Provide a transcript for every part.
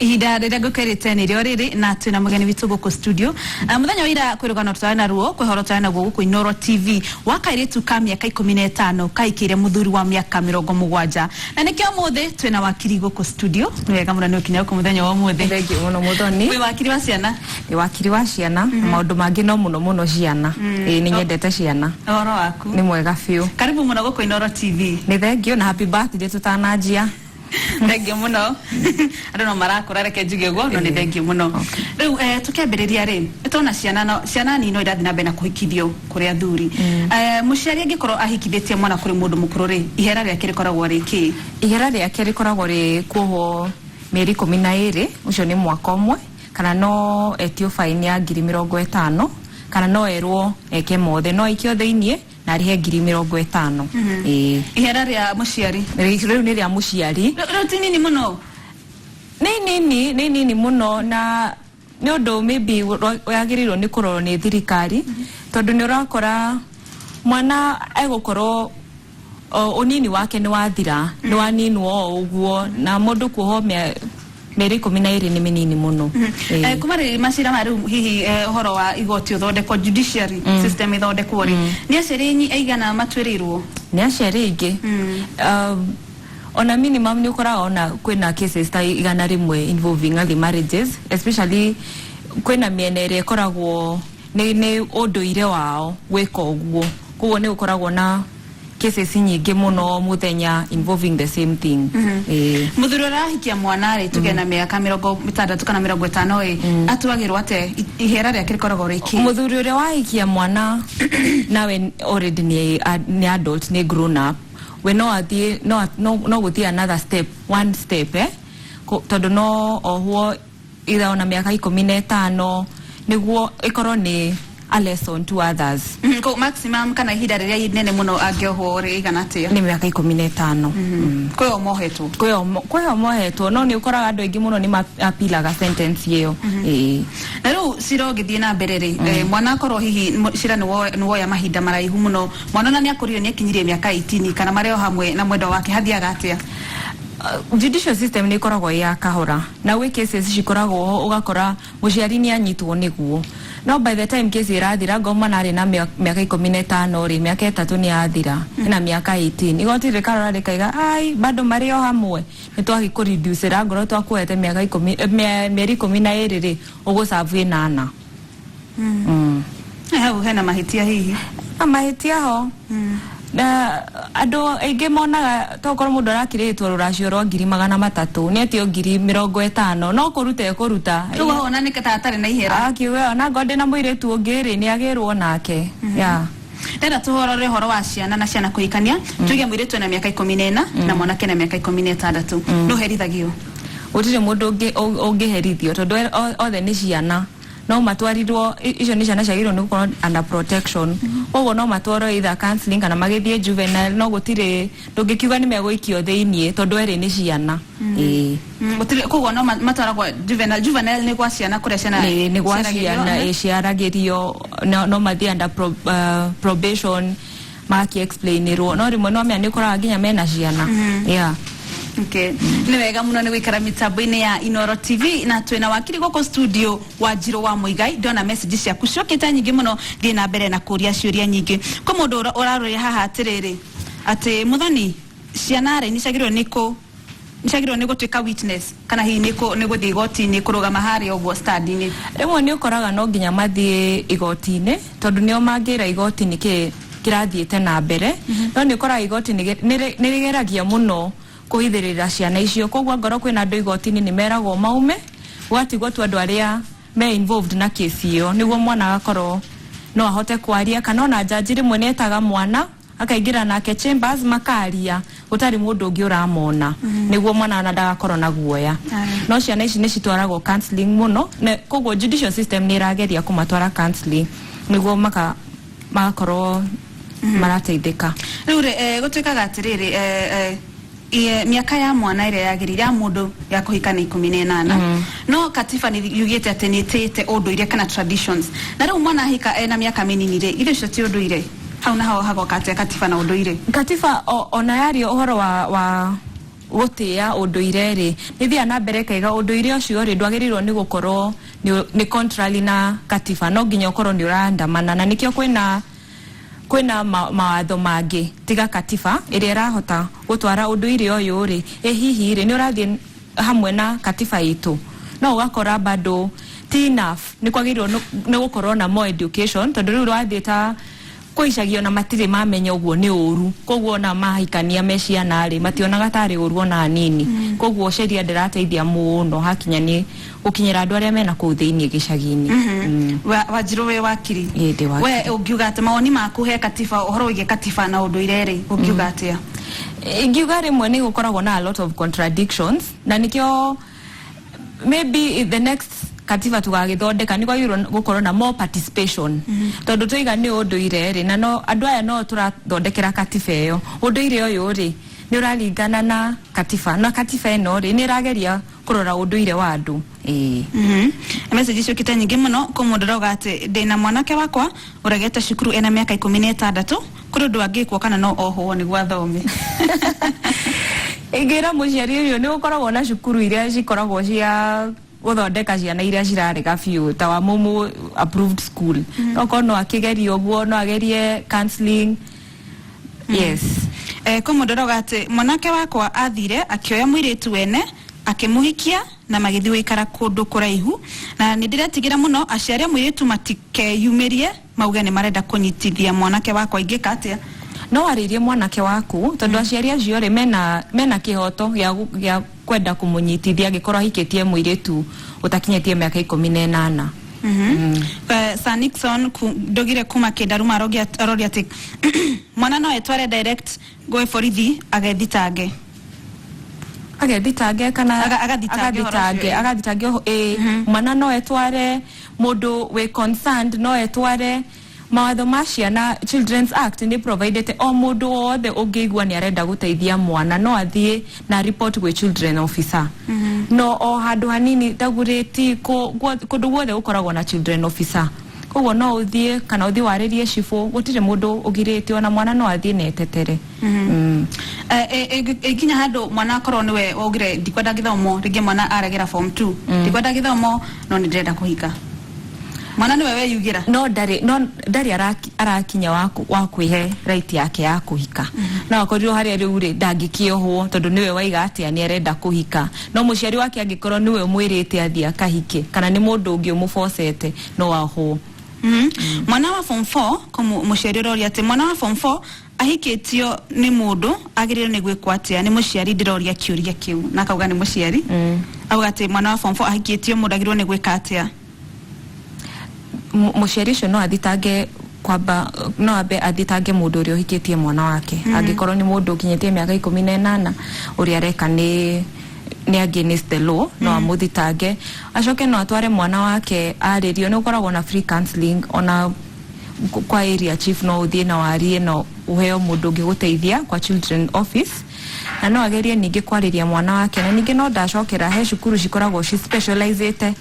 Ihinda rĩrĩa ngũkerĩte nĩrĩo rĩrĩ na twĩna mũgeni witũ gũkũ studio. Mũthenya wa ira kwĩ rũgano tũtarĩ naruo, kwĩ ũhoro tũtarĩ naguo gũkũ Inooro TV wa kairĩtu ka mĩaka 15 kahikĩire mũthuri wa mĩaka 70, na nĩkĩo ũmũthĩ twĩna wakiri gũkũ studio. Nĩ wega mũno nĩ ũkinya gũkũ mũthenya wa ũmũthĩ. Thengiũ mũno, Mũthoni. Wĩ wakiri wa ciana? Nĩ wakiri wa ciana na maũndũ mangĩ, no mũno mũno ciana. Ĩĩ, nĩ nyendete ciana. Ũhoro waku? Nĩ mwega biũ. Karibu mũno gũkũ Inooro TV. Nĩ thengiũ na happy birthday tũtananjia. Thengiũ mũno. Andũ no marakũra, reke njuge ũguo, no nĩ thengiũ mũno. Rĩu tũkĩambĩrĩria rĩ, nĩtwona ciana, no ciana nini no irathiĩ na mbere na kũhikithio kũrĩ athuri. Mũciari angĩkorwo ahikithĩtie mwana kũrĩ mũndũ mũkũrũ rĩ, ihera rĩake rĩkoragwo rĩ kĩĩ? Ihera rĩake rĩkoragwo rĩ kuohwo mĩeri 12, ũcio nĩ mwaka ũmwe, kana no etio fine ya 50,000, kana no erwo eke mothe, no aikio thĩiniĩ na arĩhe 50,000. Ĩĩ. Ihera rĩa mũciari? Rĩu nĩ rĩa mũciari. Rĩu ti nini mũno? Nĩ nini, nĩ nini mũno, na nĩ ũndũ maybe wagĩrĩirwo nĩ kũrorwo nĩ thirikari, tondũ nĩ ũrakora mwana egũkorwo ũnini wake nĩ wathira, nĩ waninwo o ũguo, na mũndũ kuohwo mĩeri 12 nĩ mĩnini mũno. Ĩĩ. Kuma rĩ macira maya rĩu hihi ũhoro wa igoti ũthondekwo, judiciary system ĩthondekwo rĩ, nĩ aciari aigana matuĩrĩirwo? Nĩ aciari aingĩ. Ona minimum nĩ ũkoraga ona kwĩna cases ta 100 involving early marriages, especially kwĩna mĩena ĩrĩa ĩkoragwo nĩ ũndũire wao gwĩka ũguo, koguo nĩ gũkoragwo na cases nyingĩ mũno mũthenya involving the same thing. Ĩĩ. Mũthuri ũrahikia mwana rĩ, tuge na mĩaka 60 kana 50 ĩ, atuagĩrwo atĩa? Ihera rĩake rĩkoragwo rĩ kĩĩ? Mũthuri ũrĩa wahikia mwana nawe already nĩ adult, nĩ grown up, we no athiĩ no gũthiĩ another step, one step, tondũ no ohwo either ona mĩaka 15 nĩguo ĩkorwo nĩ a lesson to others. Maximum kana ihinda rĩrĩa inene mũno angĩohwo rĩ igana atĩa? Nĩ mĩaka 15. Kwĩ o mohetwo? Kwĩo mohetwo, no nĩ ũkoraga andũ aingĩ mũno nĩ apilaga sentence ĩyo. Ĩĩ. Na rĩu cira ũngĩthiĩ na mbere rĩ, mwana akorwo hihi cira nĩ woya mahinda maraihu mũno, mwana ona nĩ akũrire, nĩ akinyirie mĩaka 18, kana marĩ o hamwe na mwendwa wake, hathiaga atĩa? Judicial system nĩ ĩkoragwo ĩ ya kahora, na gwĩ cases cikoragwo ho ũgakora mũciari nĩ anyitwo nĩguo, no by the time case ĩrathira, ngorwo mwana arĩ na mĩaka 15 rĩ, mĩaka 3 nĩ yathira, ena mĩaka 18, igoti rĩkarora rĩkaiga ai bado marĩ o hamwe, nĩ twagĩkũreducĩra, ngorwo twakuohete mĩaka 10, mĩeri 12 rĩ, ũgũcabu 8. Hau hena mahĩtia hihi? Na mahĩtia ho, na andũ aingĩ monaga tokorwo mũndũ arakĩrĩtwo rũracio rwa 300,000, nĩ etio 50,000, no kũruta ekũruta. Rĩu hau ona nĩ ta atarĩ na ihera. Akiuga ona ngorwo ndĩna mũirĩtu ũngĩ rĩ, nĩ agĩrwo nake ya. Ndenda tũhorore ũhoro wa ciana na ciana kũhikania. Tuge mũirĩtu ena mĩaka 14 na mwanake na mĩaka 16, no herithagio? Gũtirĩ mũndũ ũngĩherithio tondũ othe nĩ ciana, no matwarirwo, icio nĩ ciana ciagĩrĩirwo nĩ gũkorwo under protection, koguo no matwarwo either counseling kana magĩthiĩ juvenile, no gũtirĩ, ndũngĩkiuga nĩ megũikio thĩiniĩ tondũ erĩ nĩ ciana. Ĩĩ. Gũtirĩ, koguo no matwaragwo juvenile. Juvenile nĩ gwa ciana, kũrĩa ciana Nĩ gwa ciaragĩrio, ciana. Ĩ, ciaragĩrio, no mathiĩ under probation, magaki explainĩrwo, no rĩmwe no menya nĩ ũkoraga nginya mena ciana, yeah. Okay. Nĩ wega mũno nĩ gũikara mĩtambo-inĩ ya Inooro TV na twĩna wakiri gũkũ studio, Wanjirũ wa Mũigai. Ndona message ciaku ciokĩte nyingĩ mũno, thiĩ na mbere na kũria ciũria nyingĩ. Kwĩ mũndũ ũrarũria haha atĩrĩrĩ, atĩ Mũthoni, ciana rĩ, nĩ ciagĩrĩirwo nĩ gũtuĩka witness, kana hihi nĩ gũthiĩ igoti-inĩ kũrũgama harĩa ũguo stand-inĩ? Rĩmwe nĩ ũkoraga no nginya mathiĩ igoti-inĩ tondũ nĩo mangĩra igoti nĩkĩ kĩrathiĩte na mbere, no nĩ ũkoraga igoti nĩ rĩgeragia mũno kũhithĩrĩra ciana icio, koguo angorwo kwĩna andũ igoti-inĩ nĩ meragwo maume, gũgatigwo tu andũ arĩa me involved na kesi ĩyo, nĩguo mwana agakorwo no ahote kwaria, kana ona jaji rĩmwe nĩ etaga mwana akaingĩra nake chambers, makaria gũtarĩ mũndũ ũngĩ ũramona, nĩguo mwana ona ndagakorwo na guoya. No ciana ici nĩ citwaragwo counseling mũno, na koguo judicial system nĩ ĩrageria kũmatwara counseling nĩguo magakorwo marateithĩka. Rĩu rĩ, gũtuĩkaga atĩrĩrĩ, mĩaka ya mwana ĩrĩa yagĩrĩire ya mũndũ ya kũhika nĩ 18, no katiba nĩ yugĩte atĩ nĩ ĩtĩĩte ũndũire kana traditions, na rĩu mwana ahika ena mĩaka mĩnini rĩ, ithuĩ icio ti ũndũire? Hau naho hagoka atĩa, katiba na ũndũire? Katiba ona yaria ũhoro wa Gũtĩa ũndũire rĩ, nĩ thiaga na mbere ĩkaiga ũndũire ũcio rĩ, ndwagĩrĩirwo nĩ gũkorwo nĩ contrary na katiba, no nginya ũkorwo nĩ ũraandamana na nĩkĩo kwĩna mawatho mangĩ tiga katiba ĩrĩa ĩrahota gũtwara ũndũire ũyũ rĩ, ĩ hihi rĩ, nĩ ũrathiĩ hamwe na katiba itũ, no ũgakora bado ti enough. Nĩ kwagĩrĩirwo nĩ gũkorwo na more education, tondũ rĩu wathiĩ ta kũicagio na matirĩ mamenya ũguo nĩ ũru, koguo ona mahikania me ciana rĩ, mationaga tarĩ ũru ona hanini. Koguo sheria ndĩrateithia mũno hakinya nĩ gũkinyĩra andũ arĩa mena kũu thĩinĩ gĩcagi-inĩ. Wanjiru, wĩ wakiri. Ĩĩ, ndĩ wakiri. We ũngiuga atĩ mawoni maku he katiba, ũhoro wĩgiĩ katiba na ũndũire rĩ, ũngiuga atĩa? Ingiuga rĩmwe nĩ gũkoragwo na a lot of contradictions, na nĩkĩo maybe the next katiba tugagĩthondeka nĩ kwagĩrĩirwo gũkorwo na more participation, tondũ twaiga nĩ ũndũire rĩ, na no andũ aya no tũrathondekera katiba ĩyo, ũndũire ũyũ rĩ, nĩ ũraringana na katiba, na katiba ĩno rĩ, nĩ ĩrageria kũrora ũndũire wa andũ, ĩĩ. Message ciũkĩte nyingĩ mũno. Kũ mũndũ arauga atĩ ndĩna mwanake wakwa ũregete cukuru ena mĩaka 16, kũrĩ ũndũ angĩkwo kana no ohwo nĩguo athome? Ingĩra mũciari ũyũ, nĩ gũkoragwo na cukuru iria cikoragwo cia gũthondeka ciana iria cirarega biũ, ta wa Mumu approved school. Okorwo no akĩgerie ũguo, no agerie counseling, yes. Kũ mũndũ arauga atĩ mwanake wakwa athire akĩoya mũirĩtu wene, akĩmũhikia na magĩthiĩ gũikara kũndũ kũraihu, na nĩ ndĩretigĩra mũno aciari a mũirĩtu matikeyumĩrie mauge nĩ marenda kũnyitithia mwanake wakwa. Ingĩka atĩa? No warĩrie mwanake waku, tondũ aciari acio rĩ, mena kĩhoto gĩa kwenda kũmũnyitithia angĩkorwo ahikĩtie mũirĩtu ũtakinyĩtie mĩaka 18. Sir Nixon ndugire kuma Kĩndaruma aroria atĩ mwana no etware direct gwĩ borithi agethitange? Agethitange kana Agathitange ũhoro agathitange ũcio, ĩ. Agathitange ĩ, mwana no etware, mũndũ wĩ concerned no etware. Mawatho ma ciana, Children's Act, nĩ providete o mũndũ wothe ũngĩigua nĩ arenda gũteithia mwana no athiĩ na report gwĩ children officer. No o handũ hanini Dagoretti, kũndũ guothe gũkoragwo na children officer, koguo no ũthiĩ kana ũthiĩ warĩrie cibũ, gũtirĩ mũndũ ũgirĩtio, ona mwana no athiĩ na etetere. Ĩnginya handũ mwana akorwo nĩwe waugire ndikwenda gĩthomo, rĩngĩ mwana aregera form 2, ndikwenda gĩthomo no nĩ ndĩrenda kũhika, mwana nĩwe weyugĩra? No ndarĩ arakinya wa kwĩhe right yake ya kũhika. No akorirwo harĩa rĩu rĩ, ndangĩkĩohwo tondũ nĩwe waiga atĩa nĩ arenda kũhika, no mũciari wake angĩkorwo nĩwe ũmwĩrĩte athiĩ akahike kana nĩ mũndũ ũngĩ ũmũbocete, no ahwo. Mwana wa form 4, ko mũciari ũroria atĩ mwana wa form 4 ahikĩtio nĩ mũndũ, agĩrĩirwo nĩ gwĩkwo atĩa? Nĩ mũciari ndĩroria kĩũria kĩu, na akauga nĩ mũciari. Auga atĩ mwana wa form 4 ahikĩtio mũndũ, agĩrĩirwo nĩ gwĩka atĩa? Mũciari ũcio no athitange kwamba, no ambe athitange mũndũ ũrĩa ũhikĩtie mwana wake. Angĩkorwo nĩ mũndũ ũkinyĩtie mĩaka 18, ũrĩa areka nĩ against the law, no amũthitange. Acoke no atware mwana wake arĩrio. Nĩ gũkoragwo na free counseling ona kwa area chief, no ũthiĩ na warie no ũheo mũndũ ũngĩgũteithia kwa children office, na no agerie ningĩ kwarĩria mwana wake. Na ningĩ no ndacokera he cukuru cikoragwo ci specializĩte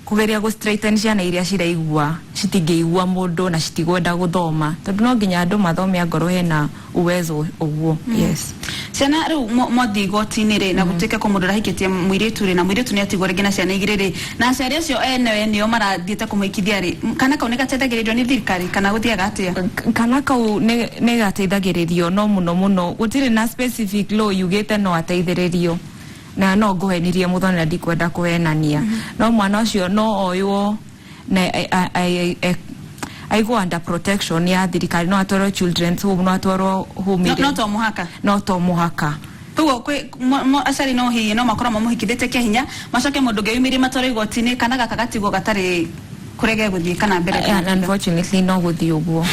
kugeria gũ straighten ciana iria ciraigua citingĩigua mũndũ na citigwenda gũthoma, tondũ no nginya andũ mathome angorwo hena uwezo ũguo, yes. Ciana rĩu mwathiĩ igoti-inĩ rĩ, na gũtuĩke ko mũndũ ũrahikĩtie mũirĩtu rĩ, na mũirĩtu nĩ atigwo rĩngĩ na ciana igĩrĩ rĩ, na aciari acio ene nĩo marathiĩte kũmũhikithia rĩ, kana kau nĩ gateithagĩrĩrio nĩ thirikari kana gũthiaga atĩa? Kana kau nĩ gateithagĩrĩrio, no mũno mũno gũtirĩ na specific law yugĩte no ateithĩrĩrio, na no ngũhenirie mũthoni na ndikwenda kũhenania. No mwana ũcio no oywo na aigwo under protection ya thirikari, no atwarwo children's home, no atwarwo home. No, no to mũhaka? No to mũhaka. Koguo kwĩ aciari no hihi no makorwo mamũhikithĩtie kĩa hinya, macoke mũndũ ũngĩ yumĩrie matware igoti-inĩ, kana gaka gatigwo gatarĩ kũrege gũthiĩ kana mbere? Unfortunately no gũthiĩ ũguo.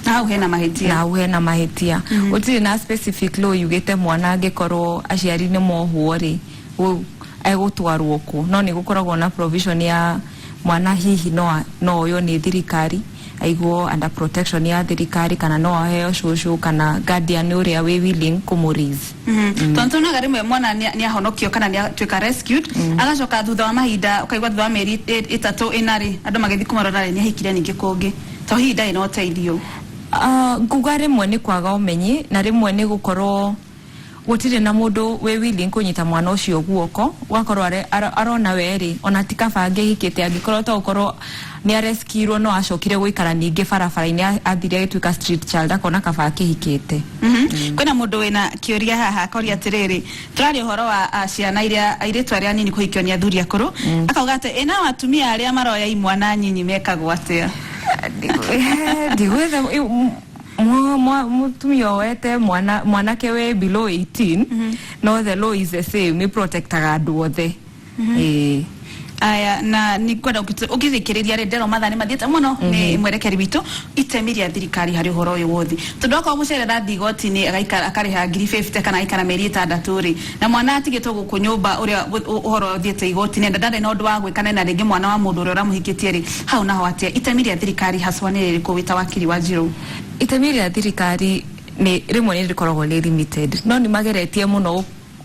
Na hau hena mahĩtia? Na hau hena mahĩtia. Gũtirĩ na specific law yugĩte mwana angĩkorwo aciari nĩ mohwo rĩ, egũtwarwo kũ, no nĩ gũkoragwo na provision ya mwana hihi no oywo nĩ thirikari aigwo under protection ya thirikari, kana no aheo cũcũ kana guardian ũrĩa wĩ willing kũmũ-raise. Tondũ tuonaga rĩmwe mwana nĩ ahonokio kana nĩ atuĩka rescued, agacoka thutha wa mahinda, ũkaigua thutha wa mĩeri 3, 4 rĩ, andũ magĩthiĩ kũmarora rĩ, nĩ ahikire ningĩ kũngĩ, to hihi ndarĩ na ũteithio? Nguga rĩmwe nĩ kwaga ũmenyi, na rĩmwe nĩ gũkorwo Gũtirĩ na mũndũ wĩ willing kũnyita mwana ũcio guoko, ũgakorwo arona we rĩ ona ti kaba angĩhikĩte, angĩkorwo to ũkorwo nĩ aresikirwo no acokire gũikara ningĩ barabara-inĩ, athire agĩtuĩka street child, akona kaba akĩhikĩte. Kwĩna mũndũ wĩna kĩũria haha, akoria atĩrĩrĩ, tũraria ũhoro wa ciana iria airĩtu arĩa anini kũhikio nĩ athuri akũrũ, akauga atĩ ĩna atumia arĩa maroya imwana nyinyi mekagwo atĩa? Ndigwetha mutumia woete mwana mwanake we below 18, no the law is the same, nĩ protectaga andũ othe. Ĩĩ. Aya, na nĩ ngwenda ũgĩthikĩrĩria rĩ, ndero mathaa nĩ mathiĩte mũno, nĩ mwerekeri witũ, itemi rĩa thirikari harĩ ũhoro ũyũ wothe, tondũ akorwo mũcere rathiĩ igoti-inĩ agaikara akarĩha 50,000 kana agaikara mĩeri 6 rĩ, na mwana atigĩtwo gũkũ nyũmba, ũrĩa ũhoro ũthiĩte igoti-inĩ na ndarĩ na ũndũ wa gwĩka, na rĩngĩ mwana wa mũndũ ũrĩa ũramũhikĩtie rĩ, hau naho atĩa? Itemi rĩa thirikari haswa nĩ rĩrĩkũ wĩta wakiri wa Njirũ? Itemi rĩa thirikari nĩ rĩmwe nĩ rĩkoragwo rĩ limited, no nĩ mageretie mũno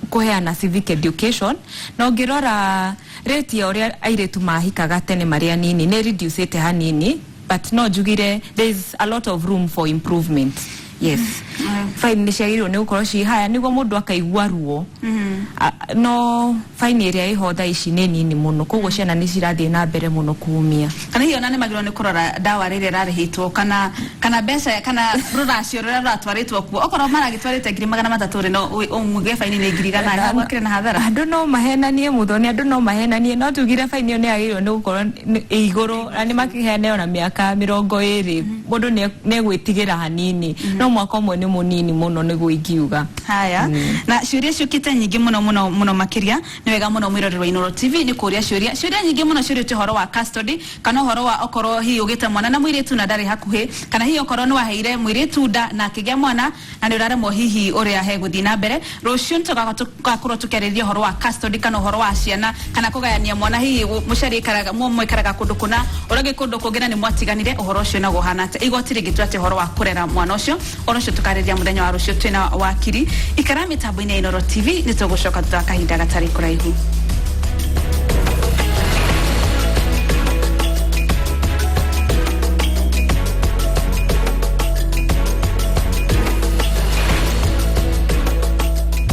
kũheana civic education, na ũngĩrora rate ya ũrĩa airĩtu mahikaga tene marĩ anini nĩ reducĩte hanini, but no njugire there is a lot of room for improvement, yes. Fine nĩ ciagĩrĩirwo nĩ gũkorwo ciĩ haya nĩguo mũndũ akaigua ruo. No fine ĩrĩa ĩho thaa ici nĩ nini mũno, koguo ciana nĩ cirathiĩ na mbere mũno kumia. Kana hihi ona nĩ magĩrĩirwo nĩ kũrora ndawa rĩrĩa ĩrarĩhĩtwo kana mbeca kana rũracio rũrĩa rũratwarĩtwo kuo, okorwo maragĩtwarĩte 300,000 rĩ, no ũmuge baini nĩ 100,000, hau akĩrĩ na hathara. Andũ no mahenanie, Muthoni, andũ no mahenanie, no tugire baini ĩyo nĩ yagĩrĩirwo nĩ gũkorwo ĩ igũrũ na nĩ makĩheane ona mĩaka 20, mũndũ nĩ egwĩtigĩra hanini, no mwaka ũmwe nĩ mũnini mũno nĩguo ingiuga. Haya, na ciũria ciũkĩte nyingĩ mũno mũno mũno makĩria. Nĩ wega mũno mwĩroreri wa Inooro TV nĩ kũria ciũria, ciũria nyingĩ mũno ciũrĩte ũhoro wa custody, kana ũhoro wa okorwo hihi ũgĩte mwana na mũirĩtu na ndarĩ hakuhĩ, kana hihi okorwo nĩ waheire mũirĩtu nda na akĩgĩa mwana na nĩ ũraremwo hihi ũrĩa hegũthiĩ na mbere. Rũciũ nĩ tũgakorwo tũkĩarĩrĩria ũhoro wa custody kana ũhoro wa ciana kana kũgayania mwana, hihi mũciari aikaraga mũikaraga kũndũ kũna, ũrĩa ũngĩ kũndũ kũngĩ, na nĩ mwatiganire, ũhoro ũcio naguo ũhana atĩa? Igoti rĩngĩtua atĩa ũhoro wa kũrera mwana ũcio? Ũhoro ũcio tũkarĩrĩria mũthenya wa rũciũ twĩna wakiri. Ikara mĩtambo-inĩ ya Inooro TV, nĩ tũgũcoka thutha wa kahinda gatarĩ kũraihu.